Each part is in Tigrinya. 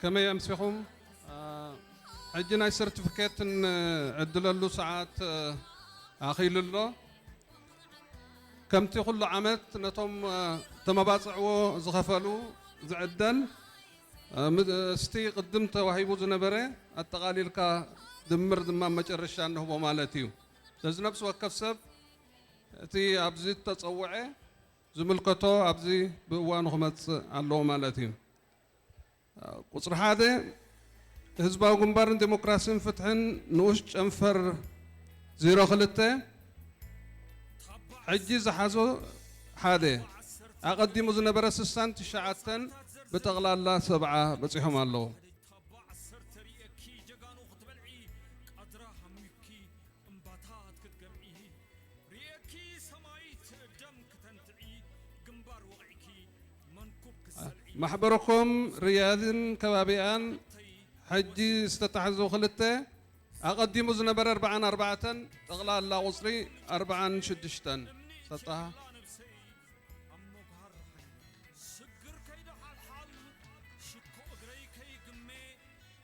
ከመይ ኣምሲኹም? ሕጂ ናይ ሰርቲፊኬት እንዕድለሉ ሰዓት ኣኺሉ ኣሎ። ከምቲ ኩሉ ዓመት ነቶም ተመባጽዕዎ ዝኸፈሉ ዝዕደል ምስቲ ቅድም ተዋሂቡ ዝነበረ ኣጠቓሊልካ ድምር ድማ መጨረሻ እንህቦ ማለት እዩ። ስለዚ ነፍሲ ወከፍ ሰብ እቲ ኣብዚ እተጸውዐ ዝምልከቶ ኣብዚ ብእዋኑ ክመጽእ ኣለዎ ማለት እዩ። ቁጽሪ ሓደ ህዝባዊ ግንባርን ዴሞክራሲን ፍትሕን ንኡስ ጨንፈር ዜሮ ክልተ ሕጂ ዝሓዞ ሓደ ኣቐዲሙ ዝነበረ ስሳን ትሽዓተን ብጠቕላላ ሰብዓ በጺሖም ኣለዉ። እምባታት ክትገምዒ ርእየኪ ሰማይት ደም ክተንትዒ ግንባር ወቒዕኪ መንኩብ ክሰልዒ ማሕበረኮም ርያድን ከባቢኣን ሕጂ ዝተታሕዙ ክልተ ኣቐዲሙ ዝነበረ ኣርብዓን ኣርባዕተን ጠቕላላ ቁጽሪ ኣርብዓን ሽዱሽተን ሰጣሃ ስግር ከይደ ሓልሓል ሽኮ እግረይ ከይግሜ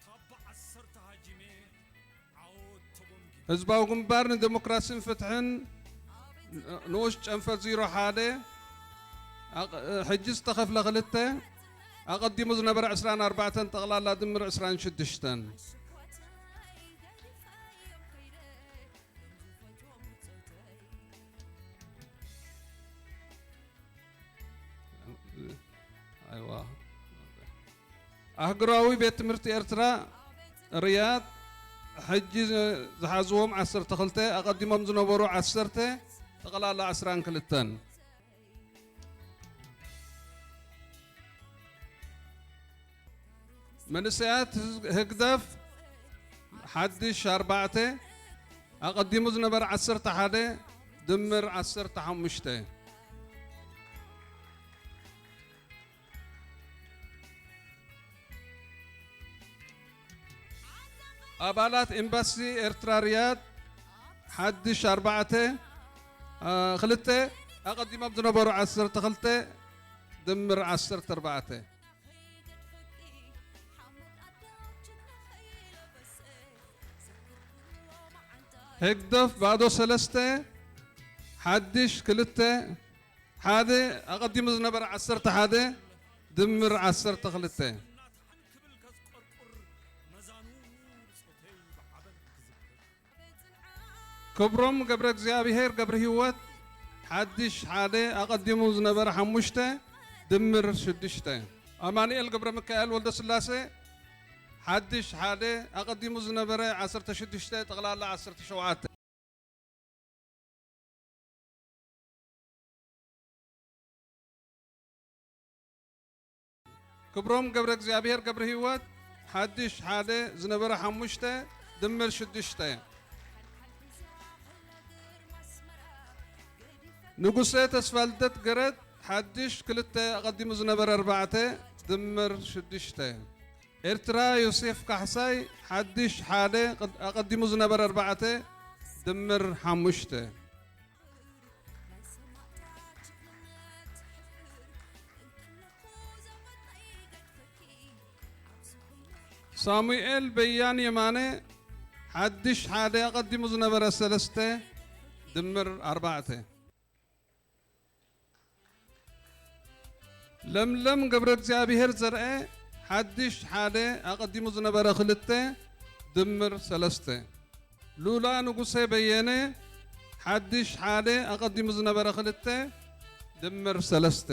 ካብ ዓሰርተ ሃጂሜ ህዝባዊ ግንባር ንዴሞክራሲን ፍትሕን ንኡስ ጨንፈር ዜሮ ሓደ ሕጂ ዝተኸፍለ ክልተ ኣቐዲሙ ዝነበረ ዕስራን ኣርባዕተን ጠቕላላ ድምር ዕስራን ሽዱሽተን ኣይዋ ኣህጉራዊ ቤት ትምህርቲ ኤርትራ ርያድ ሕጂ ዝሓዝዎም ዓሰርተ ክልተ ኣቐዲሞም ዝነበሩ ዓሰርተ ጠቕላላ ዕስራን ክልተን መንእሰያት ህግደፍ ሓድሽ ኣርባዕተ ኣቐዲሙ ዝነበረ ዓሰርተ ሓደ ድምር ዓሰርተ ሓሙሽተ ኣባላት ኤምባሲ ኤርትራ ሪያድ ሓድሽ ኣርባዕተ ክልተ ኣቐዲሞም ዝነበሩ ዓሰርተ ክልተ ድምር ዓሰርተ ኣርባዕተ ህግደፍ ባዶ ሰለስተ ሓድሽ ክልተ ሓደ ኣቐዲሙ ዝነበረ ዓሰርተ ሓደ ድምር ዓሰርተ ክልተ ክብሮም ገብረ እግዚኣብሔር ገብረ ህይወት ሓድሽ ሓደ ኣቐዲሙ ዝነበረ ሓሙሽተ ድምር ሽዱሽተ ኣማኑኤል ገብረ ሚካኤል ወልደ ስላሴ ሓድሽ ሓደ ኣቐዲሙ ዝነበረ ዓሰርተ ሽዱሽተ ጠቕላላ ዓሰርተ ሸውዓተ ክብሮም ገብረ እግዚኣብሔር ገብረ ህይወት ሓድሽ ሓደ ዝነበረ ሓሙሽተ ድምር ሽዱሽተ ንጉሰ ተስፋልደት ገረድ ሓድሽ ክልተ ኣቐዲሙ ዝነበረ ኣርባዕተ ድምር ሽዱሽተ ኤርትራ ዮሴፍ ካሕሳይ ሓድሽ ሓደ ኣቐዲሙ ዝነበረ ኣርባዕተ ድምር ሓሙሽተ ሳሙኤል በያን የማነ ሓድሽ ሓደ ኣቐዲሙ ዝነበረ ሰለስተ ድምር ኣርባዕተ ለምለም ገብረ እግዚኣብሔር ዘርአ ሓድሽ ሓደ ኣቐዲሙ ዝነበረ ክልተ ድምር ሰለስተ ሉላ ንጉሴ በየነ ሓድሽ ሓደ ኣቐዲሙ ዝነበረ ክልተ ድምር ሰለስተ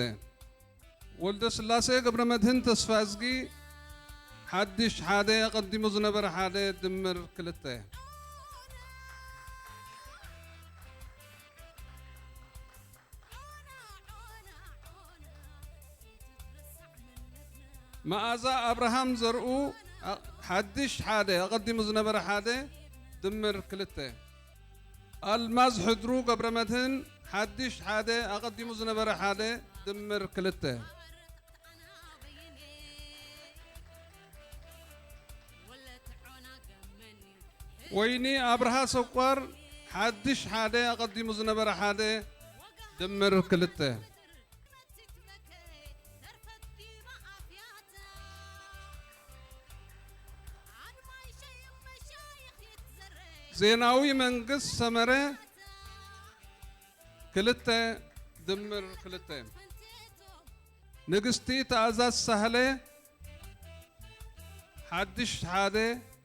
ወልደ ስላሴ ገብረ መድህን ተስፋ እዝጊ ሓድሽ ሓደ ኣቐዲሙ ዝነበረ ሓደ ድምር ክልተ መኣዛ ኣብርሃም ዘርኡ ሓድሽ ሓደ ኣቐዲሙ ዝነበረ ሓደ ድምር ክልተ ኣልማዝ ሕድሩ ገብረ መድህን ሓድሽ ሓደ ኣቐዲሙ ዝነበረ ሓደ ድምር ክልተ ወይኒ ኣብርሃ ሰቋር ሓድሽ ሓደ ኣቐዲሙ ዝነበረ ሓደ ድምር ክልተ ዜናዊ መንግስት ሰመረ ክልተ ድምር ክልተ። ንግስቲ ትእዛዝ ሳህለ ሓድሽ ሓደ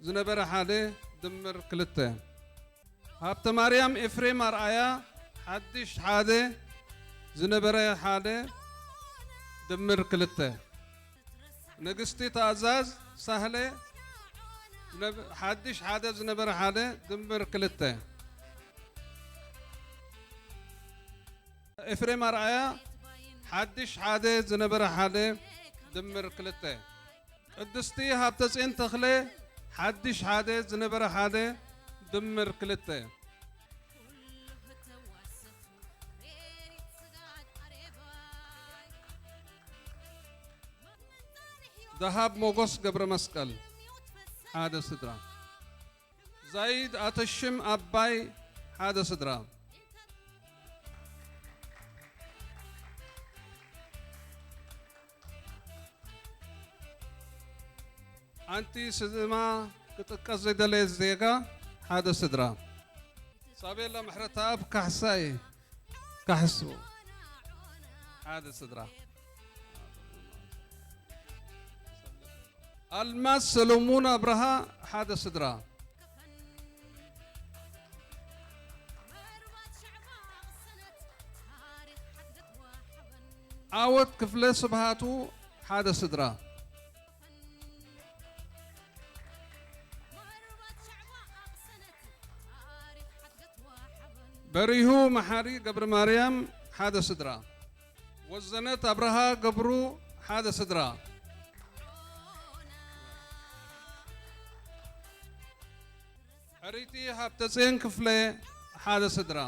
ዝነበረ ሓደ ድምር ክልተ። ሃብተ ማርያም ኤፍሬም ኣርኣያ ሓድሽ ሓደ ዝነበረ ሓደ ድምር ክልተ። ንግስቲ ትእዛዝ ሳህለ ዝነብ-፣ ሓድሽ ሓደ ዝነበረ ሓደ ድምር ክልተ። ኤፍሬም ኣርኣያ ሓድሽ ሓደ ዝነበረ ሓደ ድምር ክልተ። ቅድስቲ ሃብተፅዮን ተኽለ ሓድሽ ሓደ ዝነበረ ሓደ ድምር ክልተ። ደሃብ ሞጎስ ገብረ መስቀል ሓደ ስድራ። ዛይድ ኣተሽም ኣባይ ሓደ ስድራ። ኣንቲ ስማ ክጥቀስ ዘይደለየ ዜጋ ሓደ ስድራ። ሳቤላ ምሕረተኣብ ካሕሳይ ካሕሱ ሓደ ስድራ። ኣልማዝ ሰሎሙን ኣብርሃ ሓደ ስድራ። ዓወት ክፍለ ስብሃቱ ሓደ ስድራ። በሪሁ መሓሪ ገብረ ማርያም ሓደ ስድራ። ወዘነት ኣብርሃ ገብሩ ሓደ ስድራ። ሕሪቲ ሃብተፅዮን ክፍለ ሓደ ስድራ።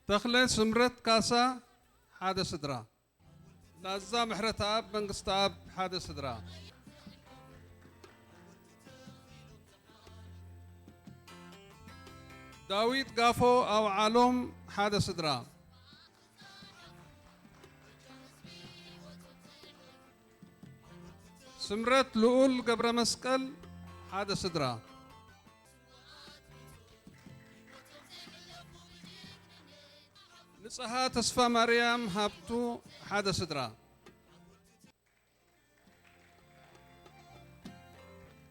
ተኽለ ስምረት ካሳ ሓደ ስድራ። ላዛ ምሕረተኣብ መንግስተኣብ ሓደ ስድራ። ዳዊት ጋፎ ኣውዓሎም ሓደ ስድራ። ስምረት ልኡል ገብረ መስቀል ሓደ ስድራ። ንጽሃ ተስፋ ማርያም ሃብቱ ሓደ ስድራ።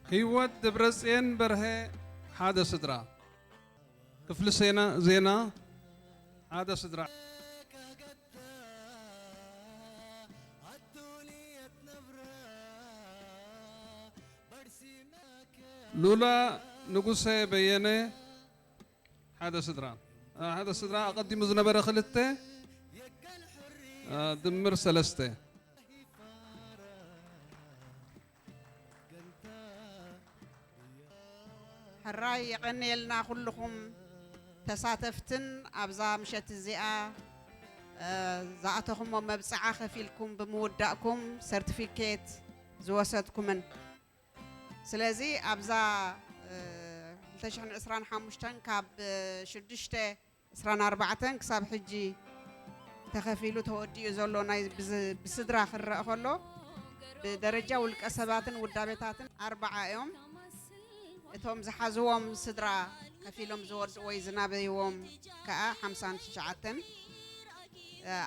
ህይወት ደብረጽዮን በርሀ ሓደ ስድራ። ክፍሊ ዜና ሓደ ስድራ። ሉላ ንጉሰ በየነ ሓደ ስድራ። ሓደ ስድራ ኣቐዲሙ ዝነበረ ክልተ ድምር ሰለስተ። ሕራይ የቐንየልና ኩልኹም ተሳተፍትን ኣብዛ ምሸት እዚኣ ዝኣተኹሞ መብጽዓ ከፊልኩም ብምውዳእኩም ሰርቲፊኬት ዝወሰድኩምን። ስለዚ ኣብዛ ክልተ ሽሕን ዕስራን ሓሙሽተን ካብ ሽዱሽተ ዕስራን ኣርባዕተን ክሳብ ሕጂ ተኸፊሉ ተወዲኡ ዘሎ ናይ ብዝ-፣ ብስድራ ክረአ ከሎ ብደረጃ ውልቀ ሰባትን ውዳቤታትን ኣርባዓ እዮም። እቶም ዝሓዝዎም ስድራ ከፊሎም ዝወድኡ ወይ ዝናበይዎም ከኣ ሓምሳን ትሽዓተን።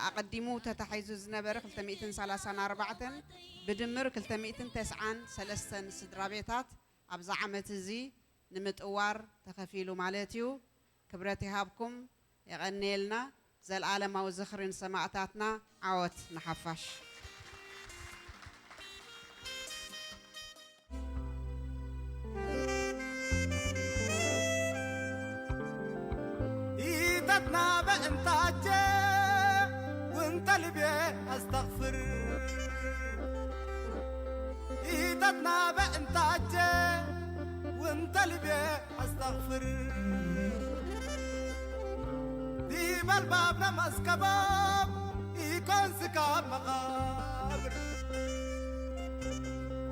ኣቐዲሙ ተታሒዙ ዝነበረ ክልተ ሚእትን ሰላሳን ኣርባዕተን ብድምር ክልተ ሚእትን ተስዓን ሰለስተን ስድራ ቤታት ኣብዛ ዓመት እዚ ንምጥዋር ተኸፊሉ ማለት እዩ። ክብረት ይሃብኩም፣ የቐንየልና። ዘልኣለማዊ ዝኽሪ ንሰማእታትና፣ ዓወት ንሓፋሽ። ኢተትናበ እንታጀ ወንተ ልቤ ኣስተኽፍር። ኢተትናበ እንታጀ ወንተ ልቤ ኣስተኽፍር። ዲበ ኣልባብና መስከቦም ኢኮን ስጋብ መቓብር።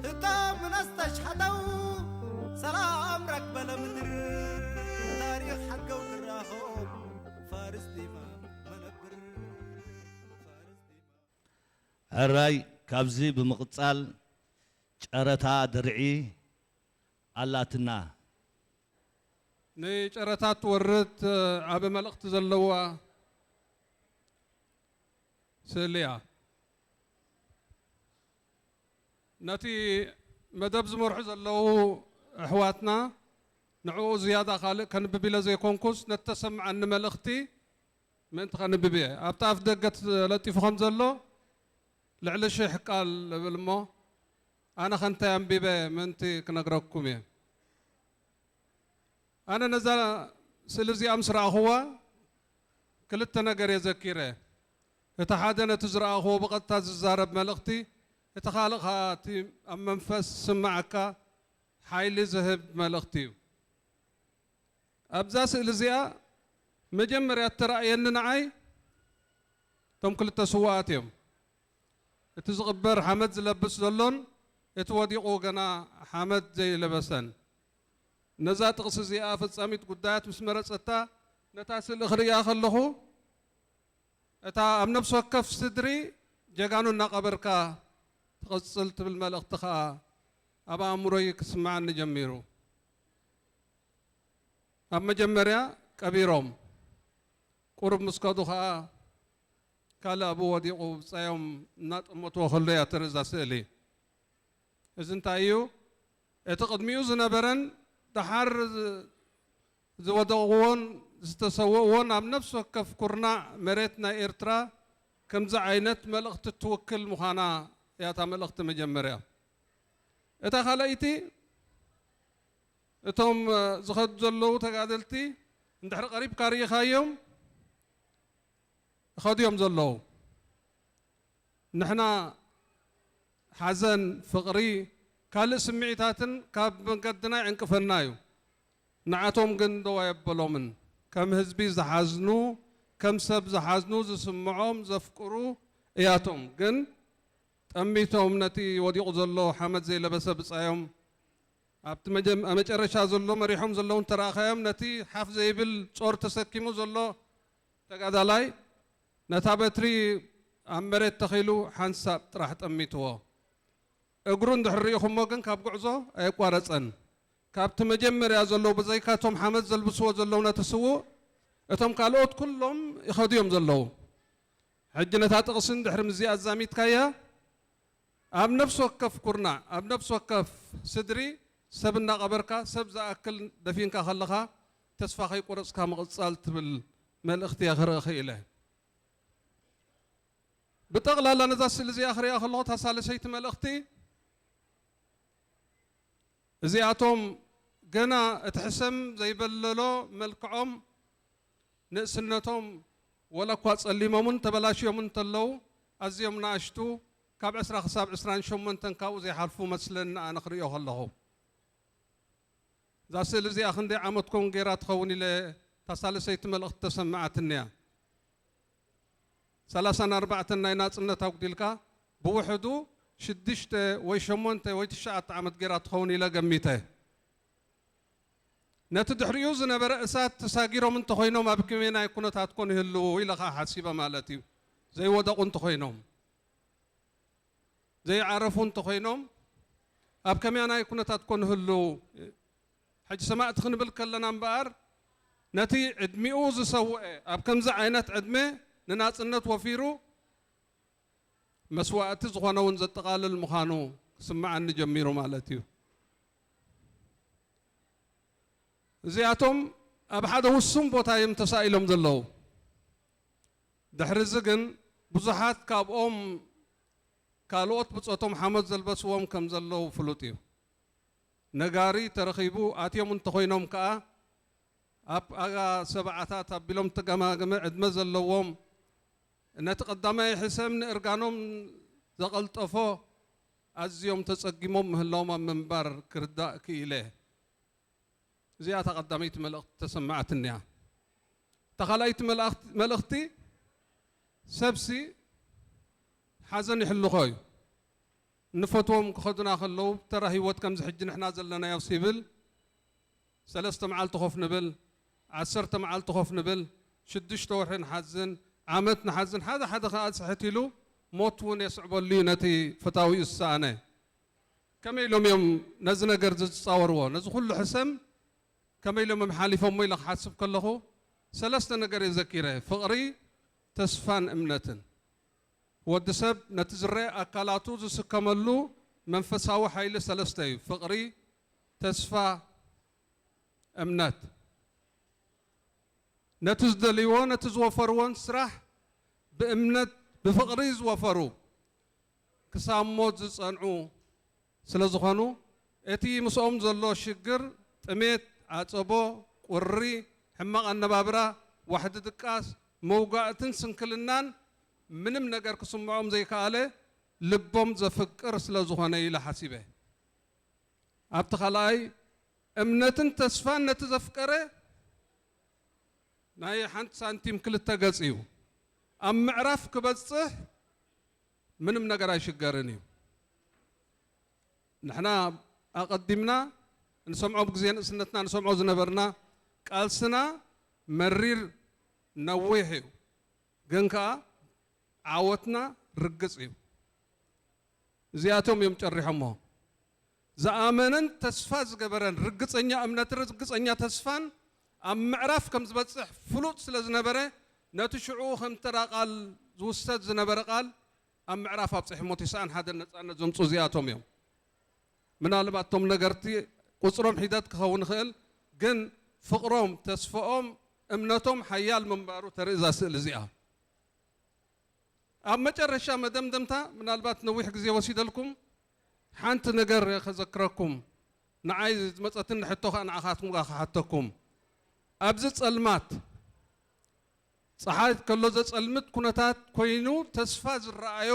እቶም ነስተሽሐተው ሰላም ረክበለ ምድር። ታሪኽ ሓድገው ክራኸቦም ፋርስ ዲማ መነብር። ፋርስ ዲማ ሕራይ ካብዚ ብምቕጻል ጨረታ ድርዒ ኣላትና። ንጨረታ ትወርድ ዓቢ መልእኽቲ ዘለዋ ስእሊ እያ። ነቲ መደብ ዝመርሑ ዘለዉ ኣሕዋትና ንዕኡ ዝያዳ ካልእ ከንብብ ኢለ ዘይኮንኩስ ነቲ ተሰምዓኒ መልእኽቲ ምእንቲ ከንብብ እየ። ኣብቲ ኣፍ ደገ ተለጢፉ ከም ዘሎ ልዕሊ ሽሕ ቃል እብል እሞ ኣነ ከንታይ ኣንቢበ ምእንቲ ክነግረኩም እየ። ኣነ ነዛ ስእሊ እዚኣ ምስ ረኣኽዋ ክልተ ነገር እየ ዘኪረ። እቲ ሓደ ነቲ ዝረኣኽዎ ብቐጥታ ዝዛረብ መልእኽቲ፣ እቲ ካልእ ኸኣ እቲ ኣብ መንፈስ ዝስምዓካ ሓይሊ ዝህብ መልእኽቲ እዩ። ኣብዛ ስእሊ እዚኣ መጀመርያ እተራእየኒ ንዓይ እቶም ክልተ ስውኣት እዮም። እቲ ዝቕበር ሓመድ ዝለብስ ዘሎን እቲ ወዲቑ ገና ሓመድ ዘይለበሰን። ነዛ ጥቕሲ እዚኣ ፈጻሚት ጉዳያት ምስ መረጸታ ነታ ስእሊ ክርእያ ከለኹ እታ ኣብ ነፍሲ ወከፍ ስድሪ ጀጋኑ እናቐበርካ ትቕጽል ትብል መልእኽቲ ኸኣ ኣብ ኣእምሮይ ክስምዓኒ ጀሚሩ። ኣብ መጀመርያ ቀቢሮም ቁሩብ ምስ ከዱ ኸኣ ካልእ ኣብኡ ወዲቑ ብጻዮም እናጠመትዎ ከሎ እያ ተርኢ እዛ ስእሊ። እዚ እንታይ እዩ? እቲ ቅድሚኡ ዝነበረን ደሓር ዝወደቕዎን ዝተሰወእዎን ኣብ ነፍሲ ወከፍ ኩርናዕ መሬት ናይ ኤርትራ ከምዚ ዓይነት መልእኽቲ እትውክል ምዃና እያ እታ መልእኽቲ መጀመርያ። እታ ካልኣይቲ እቶም ዝኸዱ ዘለዉ ተጋደልቲ እንድሕሪ ቀሪብካ ርኢኻዮም ይኸዱ እዮም ዘለዉ። ንሕና ሓዘን፣ ፍቕሪ፣ ካልእ ስምዒታትን ካብ መንገድና ይዕንቅፈና እዩ። ንዓቶም ግን ደው ኣየበሎምን። ከም ህዝቢ ዝሓዝኑ፣ ከም ሰብ ዝሓዝኑ፣ ዝስምዖም፣ ዘፍቅሩ እያቶም። ግን ጠሚቶም ነቲ ወዲቑ ዘሎ ሓመድ ዘይለበሰ ብጻዮም ኣብቲ መጀ- መጨረሻ ዘሎ መሪሖም ዘለዉ እንተረኣኻዮም ነቲ ሓፍ ዘይብል ጾር ተሰኪሙ ዘሎ ተጋዳላይ ነታ በትሪ ኣብ መሬት ተኺሉ ሓንሳብ ጥራሕ ጠሚትዎ። እግሩ እንድሕር ርኢኹሞ ግን ካብ ጉዕዞ ኣየቋረጸን። ካብቲ መጀመርያ ዘለዉ ብዘይካቶም ሓመድ ዘልብስዎ ዘለዉ ነቲ ስዉእ እቶም ካልኦት ኩሎም ይኸዱ እዮም ዘለዉ። ሕጂ ነታ ጥቕሲ እንድሕር ምስዚ ኣዛሚድካያ ኣብ ነፍሲ ወከፍ ኩርናዕ ኣብ ነፍሲ ወከፍ ስድሪ ሰብ እናቐበርካ ሰብ ዝኣክል ደፊንካ ከለኻ ተስፋ ከይቆረጽካ ምቕጻል ትብል መልእኽቲ እየ ክርኢ ክኢለ። ብጠቕላላ ነዛ ስእሊ እዚኣ ክሪኣ ከለኹ እታ ሳልሰይቲ መልእኽቲ እዚኣቶም ገና እቲ ሕሰም ዘይበለሎ መልክዖም ንእስነቶም ወላ እኳ ጸሊሞምን ተበላሽዮምን እንተለዉ ኣዝዮም ንኣሽቱ ካብ ዕስራ ክሳብ ዕስራን ሸሞንተን ካብኡ ዘይሓልፉ መስለኒ ኣነ ክርእዮ ከለኹ። እዛ ስእሊ እዚኣ ክንደይ ዓመትኩም ገይራ ትኸውን ኢለ እታ ሳልሰይቲ መልእኽቲ ተሰምዓትኒ እያ። ሰላሳን ኣርባዕተን ናይ ናጽነት ኣጉዲልካ ብውሕዱ ሽዱሽተ ወይ ሸሞንተ ወይ ትሽዓተ ዓመት ገይራ ትኸውን ኢለ ገሚተ። ነቲ ድሕሪኡ ዝነበረ እሳት ተሳጊሮም እንተኾይኖም ኣብ ከመይናይ ኩነታት ኮን ይህልዉ ኢለ ኸዓ ሓሲበ ማለት እዩ። ዘይወደቑ እንተኾይኖም ዘይዓረፉ እንተኾይኖም ኣብ ከመያናይ ኩነታት ኮን ህልው? ሕጂ ሰማእቲ ክንብል ከለና እምበኣር ነቲ ዕድሚኡ ዝሰውአ ኣብ ከምዚ ዓይነት ዕድመ ንናጽነት ወፊሩ መስዋእቲ ዝኾነ እውን ዘጠቓልል ምዃኑ ክስምዓኒ ጀሚሩ ማለት እዩ። እዚኣቶም ኣብ ሓደ ውሱን ቦታ እዮም ተሳኢሎም ዘለዉ። ድሕሪ እዚ ግን ብዙሓት ካብኦም ካልኦት ብጾቶም ሓመድ ዘልበስዎም ከም ዘለዉ ፍሉጥ እዩ። ነጋሪ ተረኺቡ ኣትዮም እንተኾይኖም ከኣ ኣብ ኣጋ ሰብዓታት ኣቢሎም እተገማገመ ዕድመ ዘለዎም ነቲ ቀዳማይ ሕሰም ንእርጋኖም ዘቐልጠፎ ኣዝዮም ተጸጊሞም ምህላዎም ኣብ ምንባር ክርዳእ ክኢለ። እዚኣ እታ ቀዳመይቲ መልእኽቲ ተሰማዓትኒ እያ። እታ ካልኣይቲ መልእኽቲ ሰብሲ ሓዘን ይሕልኾ እዩ። እንፈትዎም ክኸዱና ከለዉ ተራ ህይወት ከምዚ ሕጂ ንሕና ዘለናዮስ ይብል ሰለስተ መዓልቲ ኮፍ ንብል፣ ዓሰርተ መዓልቲ ኮፍ ንብል፣ ሽዱሽተ ወርሒ ንሓዝን፣ ዓመት ንሓዝን፣ ሓደ ሓደ ከኣ ስሕት ኢሉ ሞት እውን የስዕበሉ እዩ ነቲ ፈታዊኡ ዝሰኣነ። ከመይ ኢሎም እዮም ነዚ ነገር እዚ ዝጻወርዎ? ነዚ ኩሉ ሕሰም ከመይ ኢሎም እዮም ሓሊፎሞ ኢለ ክሓስብ ከለኹ፣ ሰለስተ ነገር እየ ዘኪረ፣ ፍቕሪ፣ ተስፋን እምነትን። ወዲ ሰብ ነቲ ዝረአ ኣካላቱ ዝስከመሉ መንፈሳዊ ሓይሊ ሰለስተ እዩ፣ ፍቕሪ፣ ተስፋ፣ እምነት። ነቲ ዝደልይዎ፣ ነቲ ዝወፈርዎን ስራሕ ብእምነት፣ ብፍቕሪ ዝወፈሩ፣ ክሳብ ሞት ዝጸንዑ ስለ ዝኾኑ፣ እቲ ምስኦም ዘሎ ሽግር፣ ጥሜት፣ ዓጸቦ፣ ቁሪ፣ ሕማቕ ኣነባብራ፣ ዋሕዲ ድቃስ፣ መውጋእትን ስንክልናን፣ ምንም ነገር ክስምዖም ዘይከኣለ፣ ልቦም ዘፍቅር ስለ ዝኾነ ኢለ ሓሲበ። ኣብቲ ካልኣይ፣ እምነትን ተስፋን ነቲ ዘፍቀረ ናይ ሓንቲ ሳንቲም ክልተ ገጽ እዩ። ኣብ ምዕራፍ ክበጽሕ ምንም ነገር ኣይሽገርን እዩ። ንሕና ኣቐዲምና ንሰምዖ፣ ብግዜ ንእስነትና ንሰምዖ ዝነበርና፣ ቃልስና መሪር ነዊሕ እዩ፣ ግን ከኣ ዓወትና ርግጽ እዩ። እዚኣቶም እዮም ጨሪሖሞ። ዝኣመነን ተስፋ ዝገበረን ርግጸኛ እምነትን ርግጸኛ ተስፋን ኣብ ምዕራፍ ከም ዝበጽሕ ፍሉጥ ስለ ዝነበረ፣ ነቲ ሽዑ ከም ተራ ቃል ዝውሰድ ዝነበረ ቃል ኣብ ምዕራፍ ኣብጺሖሞ፣ ተስዓን ሓደን ነጻነት ዘምጽኡ እዚኣቶም እዮም። ምናልባት እቶም ነገርቲ ቁጽሮም ሒደት ክኸውን ይኽእል፣ ግን ፍቕሮም፣ ተስፍኦም፣ እምነቶም ሓያል ምንባሩ ተርኢ እዛ ስእሊ እዚኣ። ኣብ መጨረሻ መደምደምታ፣ ምናልባት ነዊሕ ግዜ ወሲደልኩም፣ ሓንቲ ነገር ከዘክረኩም፣ ንዓይ ዝመጸትኒ ሕቶ ከኣ ንዓኻትኩም ከኣ ክሓተኩም። ኣብዚ ጸልማት፣ ጸሓይ ከሎ ዘጸልምት ኩነታት ኮይኑ ተስፋ ዝረኣዮ፣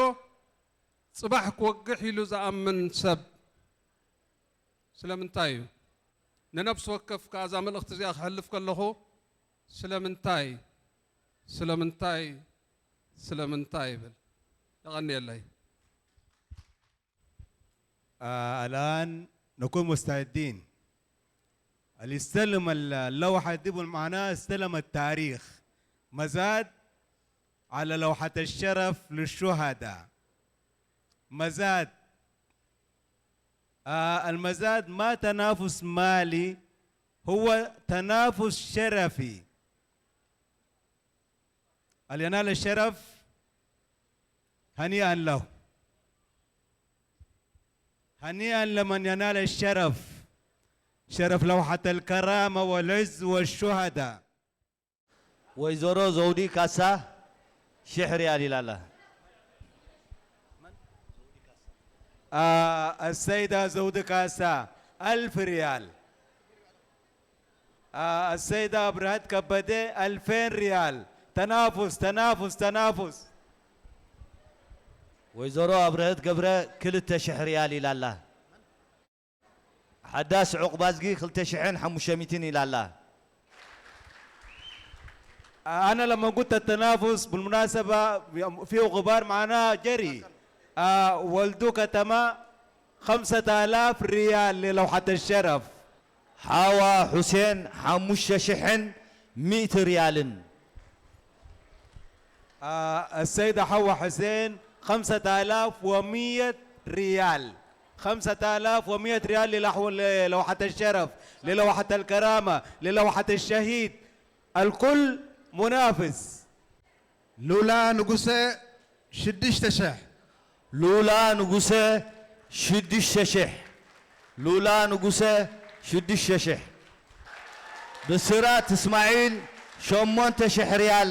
ጽባሕ ክወግሕ ኢሉ ዝኣምን ሰብ ስለምንታይ እዩ? ንነፍሲ ወከፍ ከኣ እዛ መልእኽቲ እዚኣ ክሕልፍ ከለኹ፣ ስለምንታይ፣ ስለምንታይ፣ ስለምንታይ ይብል። የቐንየለይ። آه، الآن نكون مستعدين. اللي استلم اللوحة دي معناها استلم التاريخ. مزاد على لوحة الشرف للشهداء. مزاد. آه، المزاد ما تنافس مالي، هو تنافس شرفي. اللي ينال الشرف هنيئا له، هنيئا لمن ينال الشرف، شرف لوحة الكرامة والعز والشهداء. ወይዘሮ ዘውዲ ካሳ ሽሕ ሪያል ኢላላ። آه، السيدة زودي كاسا، ألف ريال. آه، السيدة أبرهت كبدة، ألفين ريال. تنافس، تنافس، تنافس. ወይዘሮ ኣብረህት ገብረ ክልተ ሽሕ ሪያል ኢላላ። ሓዳስ ዑቕባዝጊ ክልተ ሽሕን ሓሙሽተ ሚእትን ኢላላ። أنا لما قلت التنافس بالمناسبة فيه غبار معناها جري. آه، ولدو كتما خمسة آلاف ريال للوحة الشرف. ሓዋ ሑሴን ሓሙሽተ ሽሕን ሚእቲ ሪያልን። آه، السيدة حواء حسين خمسة آلاف ومية ريال. خمسة آلاف ومية ريال للحو-، للوحة الشرف، للوحة الكرامة، للوحة الشهيد. الكل منافس. ሉላ ንጉሰ ሽዱሽተ ሽሕ። ሉላ ንጉሰ ሽዱሽተ ሽሕ። ሉላ ንጉሰ ሽዱሽተ ሽሕ። ብስራት እስማዒል ሸሞንተ ሽሕ ሪያል።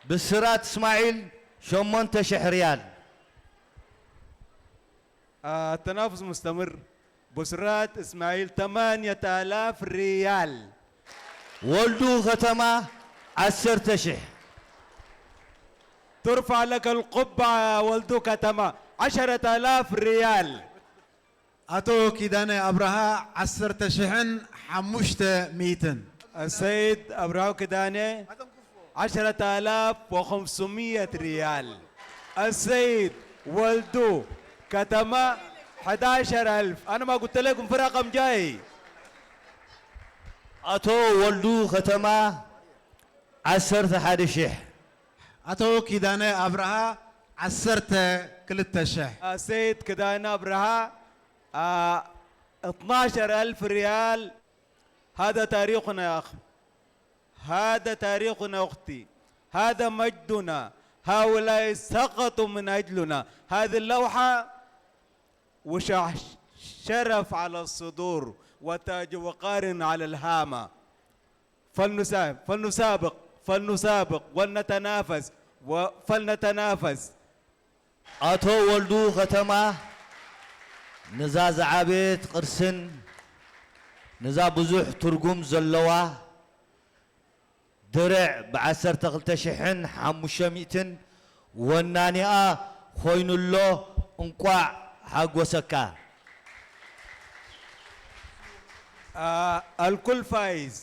ብስራት እስማዒል ሸሞንተ ሽሕ ሪያል። آه، التنافس مستمر. بسرات إسماعيل ثمانية آلاف ريال. ወልዱ ከተማ ዓሰርተ ሽሕ። ترفع لك القبعة ولدو كتما عشرة آلاف ريال. ኣቶ ኪዳነ ኣብርሃ ዓሰርተ ሽሕን ሓሙሽተ ሚእትን። السيد أبرهام كداني عشرة آلاف وخمسمية ريال. السيد ولدو كتما حداشر ألف. أنا ما قلت لكم في رقم جاي. ኣቶ ወልዱ ከተማ ዓሰርተ ሓደ ሽሕ። ኣቶ ኪዳነ ኣብርሃ ዓሰርተ ክልተ ሽሕ። السيد كداينا أبرهة، آه، اثناشر ألف ريال. هذا تاريخنا يا أخ، هذا تاريخنا أختي، هذا مجدنا. هؤلاء سقطوا من أجلنا. هذه اللوحة وشاح شرف على الصدور وتاج وقار على الهامة. فلنسا- فلنسابق، فلنسابق ولنتنافس، و- فلنتنافس. ኣቶ ወልዱ ከተማ፣ ነዛ ዝዓበየት ቅርስን ነዛ ብዙሕ ትርጉም ዘለዋ ድርዕ ብዓሰርተ ክልተ ሽሕን ሓሙሽተ ሚእትን ወናኒኣ ኮይኑሎ። እንቋዕ ሓጎሰካ። آه، الكل فايز،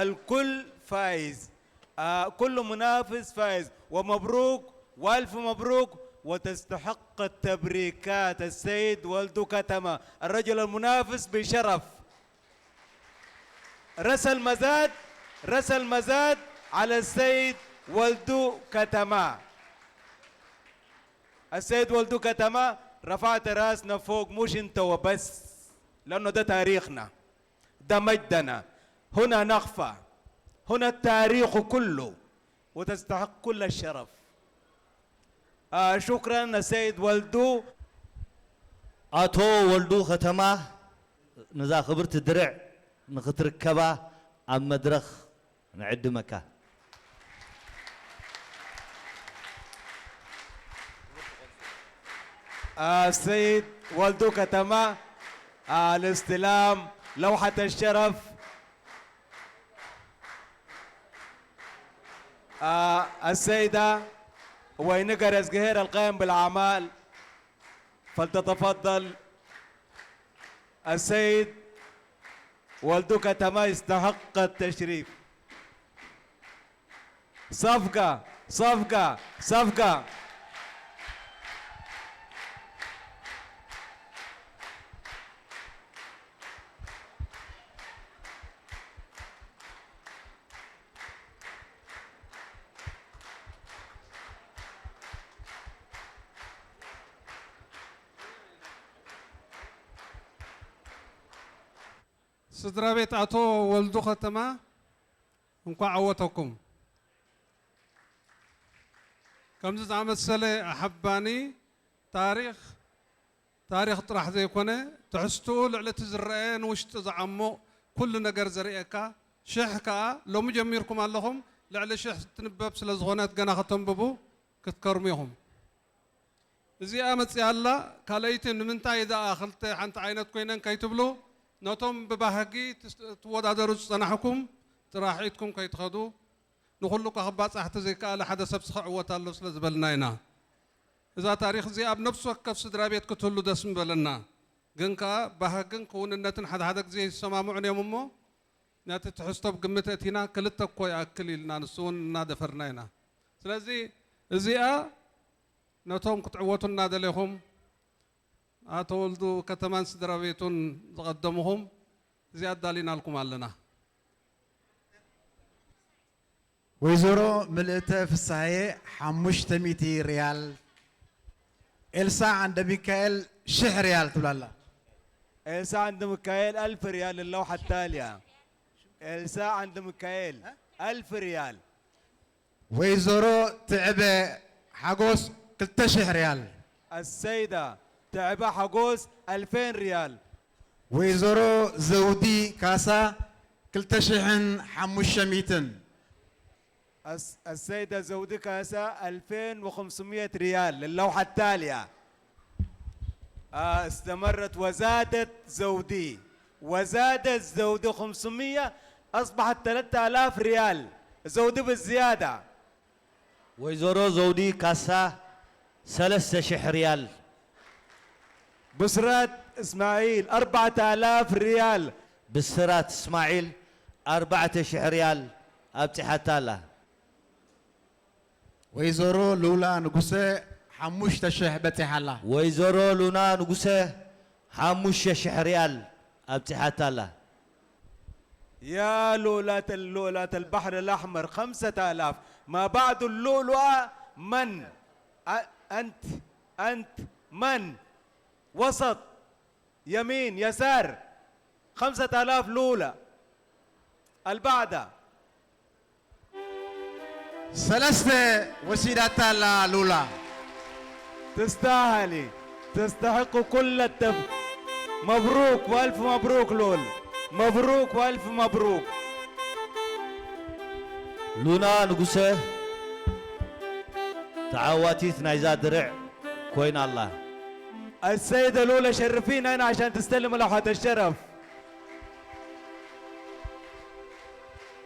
الكل فايز. آه، كل منافس فايز. ومبروك والف مبروك، وتستحق التبريكات السيد ولدو كتمة، الرجل المنافس بشرف. رسل مزاد، رسل مزاد على السيد ولدو كتمة. السيد ولدو كتمة، رفعت راسنا فوق، مش انت وبس، لأنه ده تاريخنا، ده مجدنا. هنا نخفى، هنا التاريخ كله، وتستحق كل الشرف. آه، شكرا السيد ولدو. ኣቶ ወልዱ ከተማ፣ ነዛ ክብርቲ ድርዕ ንኽትርከባ ኣብ መድረኽ ንዕድመካ። السيد ولدو كتمة، الاستلام لوحة الشرف. آه، السيدة وينقر زقهير القائم بالأعمال، فلتتفضل. السيد ولدو كتمة يستحق التشريف. صفقة، صفقة، صفقة. ስድራ ቤት ኣቶ ወልዱ ከተማ፣ እንኳዕ ዓወተኩም። ከምዚ ዝኣመሰለ ኣሓባኒ ታሪኽ፣ ታሪኽ ጥራሕ ዘይኮነ፣ ትሕዝትኡ ልዕሊ እቲ ዝረኣየ ንውሽጢ ዝዓሙቕ ኩሉ ነገር ዘርእየካ፣ ሽሕ ከኣ ሎሚ ጀሚርኩም ኣለኹም፣ ልዕሊ ሽሕ ትንበብ ስለ ዝኾነት ገና ከተንብቡ ክትከርሙ ኢኹም። እዚኣ መጺኣ ኣላ፣ ካልኣይቲ ንምንታይ ደኣ ክልተ ሓንቲ ዓይነት ኮይነን ከይትብሉ፣ ነቶም ብባህጊ ትስ-፣ ትወዳደሩ ዝጸናሕኩም ጥራሕ ኢድኩም ከይትኸዱ፣ ንኹሉ እኳ ክባጻሕ ተዘይከኣለ ሓደ ሰብሲ ክዕወት ኣሎ ስለ ዝበልና ኢና። እዛ ታሪኽ እዚኣ ኣብ ነፍሲ ወከፍ ስድራ ቤት ክትህሉ ደስ ምበለና። ግን ከኣ ባህግን ክውንነትን ሓደ ሓደ ግዜ ይሰማምዑን እዮም እሞ፣ ነቲ ትሕዝቶ ብግምት ኣእቲና ክልተ እኮ ይኣክል ኢልና ንሱ እውን እናደፈርና ኢና። ስለዚ እዚኣ ነቶም ክትዕወቱ እናደለኹም፣ ኣቶ ወልዱ ከተማን ስድራ ቤቱን ዝቐደምኹም፣ እዚኣ ኣዳሊናልኩም ኣለና። ወይዘሮ ምልእተ ፍስሃየ ሓሙሽተ ሚእቲ ሪያል፣ ኤልሳ ዓንደ ሚካኤል ሽሕ ሪያል ትብላላ። إلسا عند ميكائيل ألف ريال للوحة التالية. إلسا عند ميكائيل ألف ريال. ወይዘሮ ትዕበ ሓጎስ ክልተ ሽሕ ሪያል። السيدة تعبة حقوس ألفين ريال. ወይዘሮ ዘውዲ ካሳ ክልተ ሽሕን ሓሙሽተ ሚእትን። الس-، السيدة زودي كاسا ألفين وخمسمية ريال للوحة التالية. آه، استمرت وزادت زودي، وزادت زودي خمسمية، أصبحت ثلاثة آلاف ريال. زودي بالزيادة. ወይዘሮ ዘውዲ ካሳ ሰለስተ ሽሕ ሪያል። بسرات إسماعيل أربعة آلاف ريال. ብስራት እስማዒል ኣርባዕተ ሽሕ ሪያል ኣብጺሓታ ኣላ። ወይዘሮ ሉላ ንጉሰ ሓሙሽተ ሽሕ በጺሓ ኣላ። ወይዘሮ ሉና ንጉሰ ሓሙሽተ ሽሕ ሪያል ኣብጺሓታ ኣላ። يا لؤلؤة اللؤلؤة البحر الأحمر، خمسة آلاف. ما بعد اللؤلؤة من؟ أ-، أنت، أنت من؟ وسط، يمين، يسار. خمسة آلاف لولا. البعدة. ሰለስተ ወሲዳታ ኣላ ሉላ። تستاهلي، تستحق كل التف-، مبروك وألف مبروك لول. مبروك وألف مبروك. ሉና ንጉሰ ተዓዋቲት ናይዛ ድርዕ ኮይና ኣላ። السيدة لولا، شرفينا هنا عشان تستلم لوحة الشرف.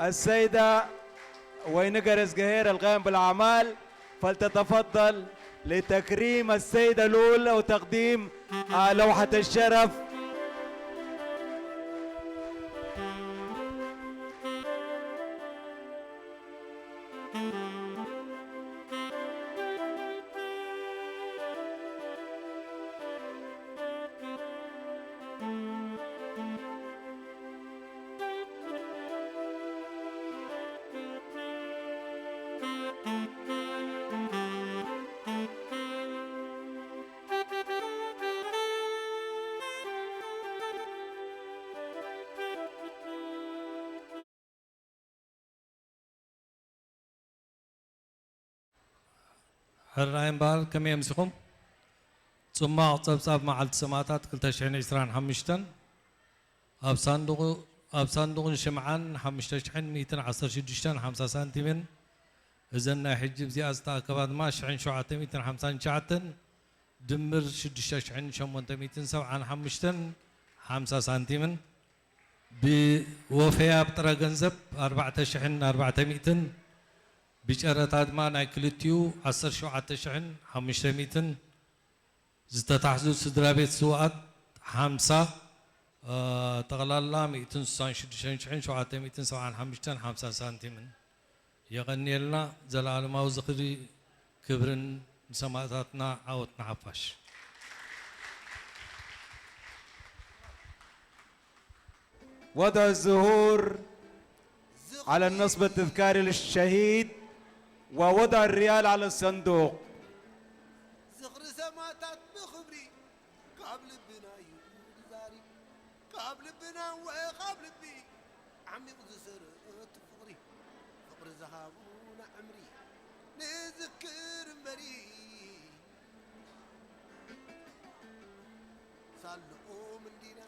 السيدة وينقر زقهير القائم بالأعمال، فلتتفضل لتكريم السيدة لولا وتقديم، آه، لوحة الشرف. ሕራይ እምበኣር ከመይ ኣምሲኹም? ጽማቕ ጸብጻብ መዓልቲ ሰማእታት ክልተ ሽሕን ዕስራን ሓሙሽተን። ኣብ ሳንዱቑ-፣ ኣብ ሳንዱቕን ሽምዓን ሓሙሽተ ሽሕን ሚእትን ዓሰርተ ሽዱሽተን ሓምሳ ሳንቲምን፣ እዘን ናይ ሕጂ ብዚኣ ዝተኣከባ ድማ ሽሕን ሸውዓተ ሚእትን ሓምሳን ትሽዓተን ድምር ሽዱሽተ ሽሕን ሸሞንተ ሚእትን ሰብዓን ሓሙሽተን ሓምሳ ሳንቲምን፣ ብወፈያ ብጥረ ገንዘብ ኣርባዕተ ሽሕን ኣርባዕተ ሚእትን፣ ብጨረታ ድማ ናይ ክልቲኡ ዓሰርተ ሸውዓተ ሽሕን ሓሙሽተ ሚእትን፣ ዝተታሕዙ ስድራ ቤት ስውኣት ሓምሳ፣ እ፣ ጠቕላላ ሚእትን ስሳን ሽዱሽተን ሽሕን ሸውዓተ ሚእትን ሰብዓን ሓሙሽተን ሓምሳ ሳንቲምን። የቐንየልና። ዘለኣለማዊ ዝኽሪ ክብርን ንሰማእታትና፣ ዓወት ንሓፋሽ። وضع الزهور على النصب التذكاري للشهيد، ووضع الريال على الصندوق. ዝኽሪ ሰማእታት ብኽብሪ ካብ ልብና እዩ ዝዛሪ፣ ካብ ልብና እወ ካብ ልቢ ዓሚቕ ዝሰርት ፍቕሪ፣ ፍቕሪ ዝሃቡና ዕምሪ ንዝክር እምበሪ። ሳልኦም እንዲና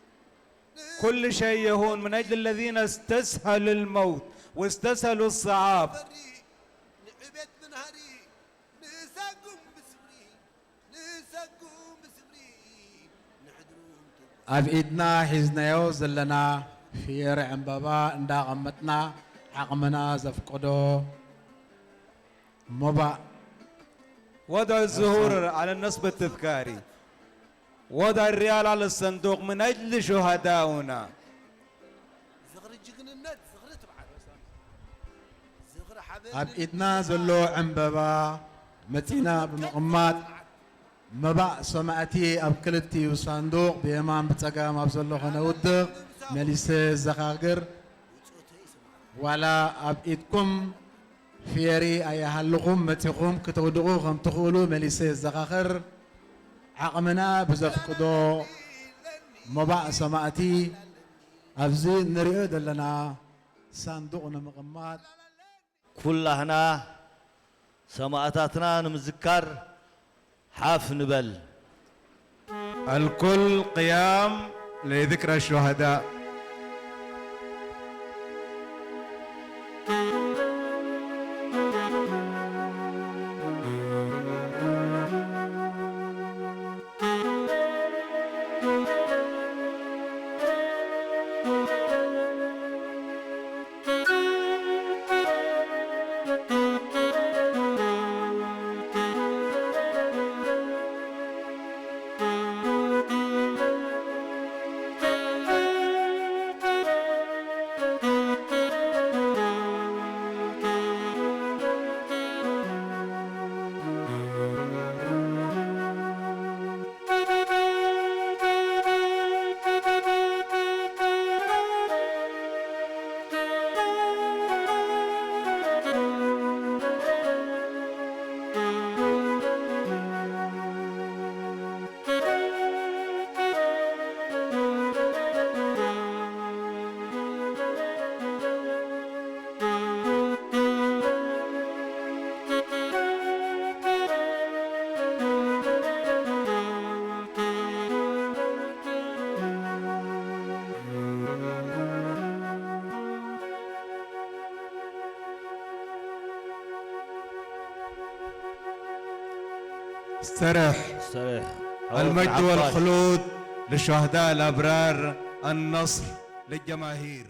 كل شيء يهون من أجل الذين استسهلوا الموت واستسهلوا الصعاب. ንዕቤት ብናህሪ ንሳጉም ብስብሪ ንሳጉም ብስብሪ ንሕድሩም ኣብ ኢድና ሒዝናዮ ዘለና ፍየሪ ዕምበባ እንዳቐመጥና ዓቕምና ዘፍቅዶ ሞባእ وضع الزهور على النصب التذكاري، وضع الريال على الصندوق من أجل شهداؤنا. ዝኽሪ ጅግንነት ዝኽሪ ትብዓት ዝኽሪ ሓበን ኣብ ኢድና ዘሎ ዕምበባ መጺና ብምቕማጥ መባእ ሰማእቲ ኣብ ክልቲኡ ሳንዱቕ ብየማን ብጸጋም ኣብ ዘሎ ከነውድቕ መሊሰ ዘኻግር። ዋላ ኣብ ኢድኩም ፍየሪ ኣይሃልኹም መጺኹም ክተውድቑ ከም ትኽእሉ መሊሰ ዘኻኽር። ዓቕምና ብዘፍቅዶ መባእ ሰማእቲ ኣብዚ እንሪኦ ዘለና ሳንዱቕ ንምቕማጥ ኩላህና ሰማእታትና ንምዝካር ሓፍ ንበል። الكل قيام لذكرى الشهداء. استرح. استرح. المجد والخلود للشهداء الأبرار، النصر للجماهير.